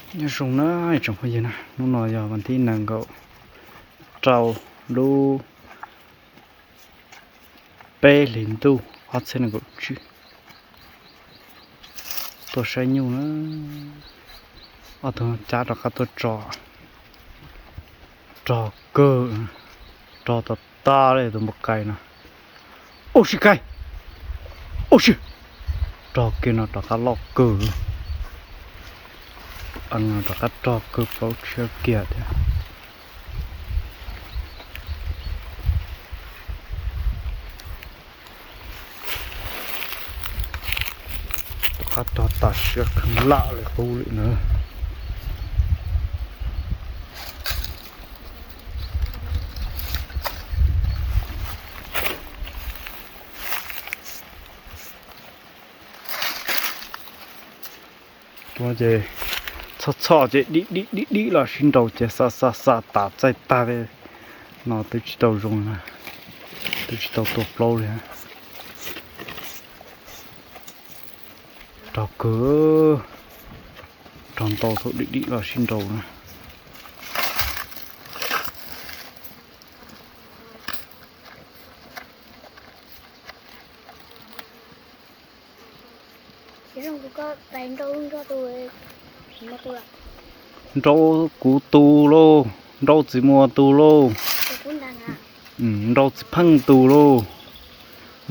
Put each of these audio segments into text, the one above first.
Nyob zoo na tsoom phooj ywg na, hnub no yog vas thib nees nkaum rau lub peb hlis ntuj ob txhiab nees nkaum tsib. Tuaj saib nyuj na, ob tug cab rov qab tuaj tso, rog kawg, rog tag tag li tus npua qais no. Ub si kaij, ub si, rog kiag no rov qab loj kawg, rov qab rog kawg plaub tshiab kiag thiab. Rov qab rog tas siab kheev lam li qub li na. Tus no ces txhoj txhoj ces dim dim dim dim los sib nraus ces xa xa xa tas txaij tag li no twb tsis tau zoo, twb tsis tau tua plaub li. Rog kawg, rog ntau thaum dim dim los sib nraus na. Nrau kuv tus lauj, nrau txiv muas tus lauj, nrau txiv pheej tus lauj,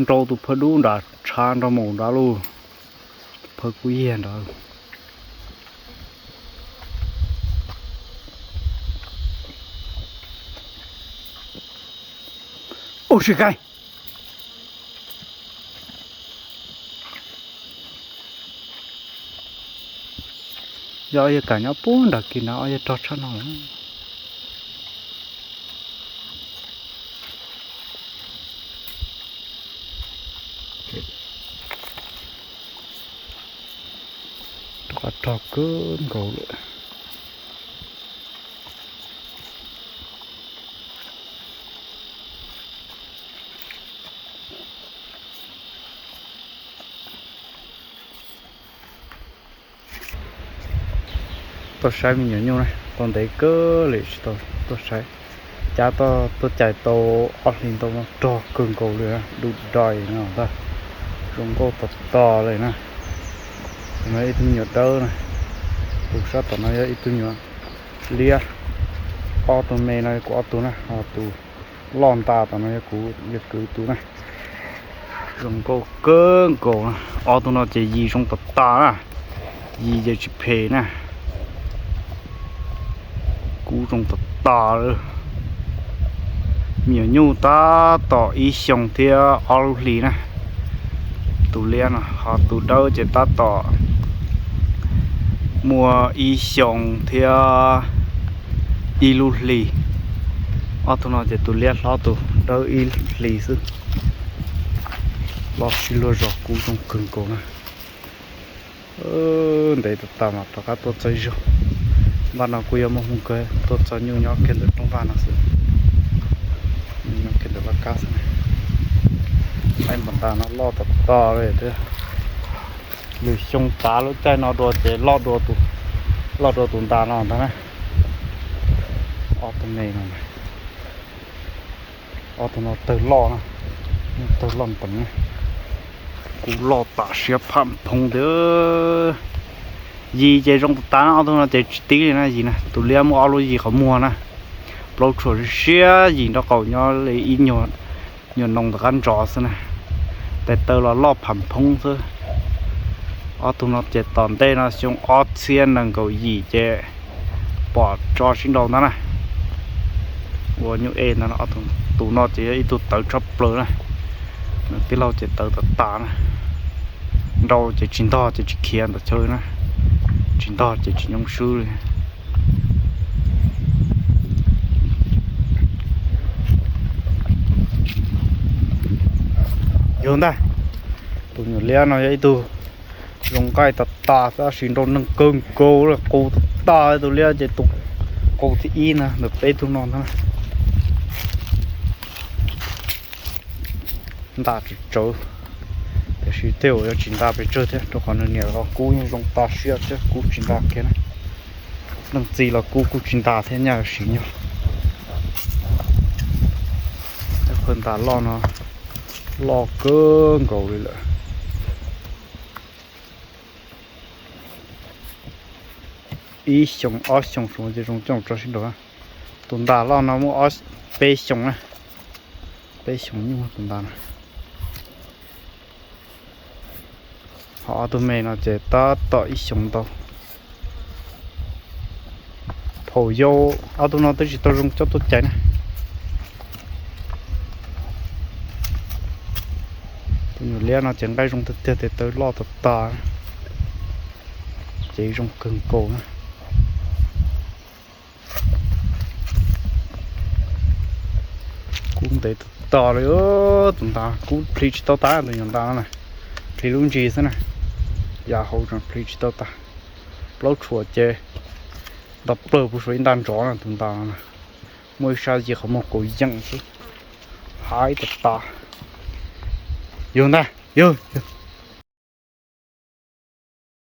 nrau tus phawj dub nrad tshav nrog mus nrad lauj, tus phawj kub yag nrad. Ub si kaij. Yog yawg kam nyob puag nram kis nrad, ob yawg rog tshaj no lawm. Rov qab rog kawg nkaus lawm. Tuaj saib me nyuam nyuj na, tau ntev kawg li tsis tau tuaj saib. Cab tuaj cais tau ob hlis ntau no rog kawg nkaus li, du dais no ntag. Zoo nkauj tas tas li na. Tus no ib tug me nyuam dawb na, tus sab tom no yog ib tug nyuam liab. Ob tug me no kuv ob tug na, ho tus loj nta tom no yog kuv yawg kwv tus na. Zoo nkauj kawg nkaus na. Ob tug no ces yis zoo tas tas na, yis ces tsis phem na. Kub zoo tas tas li. Me nyuam nyuj tab tom ib xyoos thiab ob lub hlis na. Tus liab no, ho tus dawb ces tab tom muaj ib xyoos thiab ib lub hlis. Ob tug no ces tus liab hlob tus dawb ib hlis xwb. Los sib luag zos kub zoo kawg nkaus na. Ntev tas tas mas rov qab tuaj txog zog. Npaj no kuj yuav muaj hmoo kawg, tuaj txog nyuj nyob kiag ntawm rooj vag no xwb. Nyob kiag ntawm vaj kab xwb. Laib npam ntas no loj tas tas li thiab. Lwm xyoo tav lub caij no dua ces loj dua tus ntas no ntag na. Ob tug me no, ob tug no tawg loj na, tawg loj nteev na. Kub loj tas siab pham phoo tiag. Yis ces zoo tas tas na, ob tug no ces tsis tib li na yis na. Tus liab muaj ob lub yis qhov muag na, plaub tshuam siab, yis nraub qaum nyob li ib nyuag noo tom qab ntsos xwb na. Tes taw los loj pham phoo xwb. Ob tug no ces tom ntej no xyoo ob txhiab nees nkaum yim ces pom tso sib nraus ntag na. Ua nyuj ej ntag, tus no ces yog ib tug tawv tshaj plaws na. Nws tij laug ces tawv tas tas na. Nrau ces tsis ntog ces tsis khiav ntawm chaw na, tsis ntog ces tsis nyoo swb li. Yog ntag, tus nyuam liab no yog ib tug zoo nqaij tas tas tab sis nrau neeg kawg nkaus li, qus tas tas. Tus liab ces tus qus thib ib na ntawm peb tug no ntag. Nta tsawv tsawv, tiam sis tej zaum yuav tsis nta pes tsawg thiab rau qhov nws niam los kub yeej zoo tas siab thiab kub tsis nta kiag na. Leej txiv los kub kuj tsis ntas thiab, nyaj siv nyog. Qhov ntas loj no loj kawg nkaus li lawm. Ib xyoos ob xyoos suav ces zoo coj tso sib nraud. Tus ntas loj no muaj peb xyoos na, peb xyoos nyuaj tus ntas no. Ho ob tug me no ces tab tom ib xyoos ntau. Thaum yau ob tug no twb tsis tau zoo coj tuaj cais na. Tus nyuam liab no ces nqaij zoo tiag tiag, tes taw loj tas tas, ces zoo kawg nkaus na. Kub ntev tas tas li, tus ntas kub plhis tsis tau tas, tus nyuam ntas no na, plhis lub ntsis xwb na, yam hauv tseem plhis tsis tau tas. Plaub tshuam ces nta plawg puag saum ib nta nrov na, tus ntas no na, muaj ib sab yig qhov muag kaus yeem xwb, haib tas tas. Yug ntag, yug.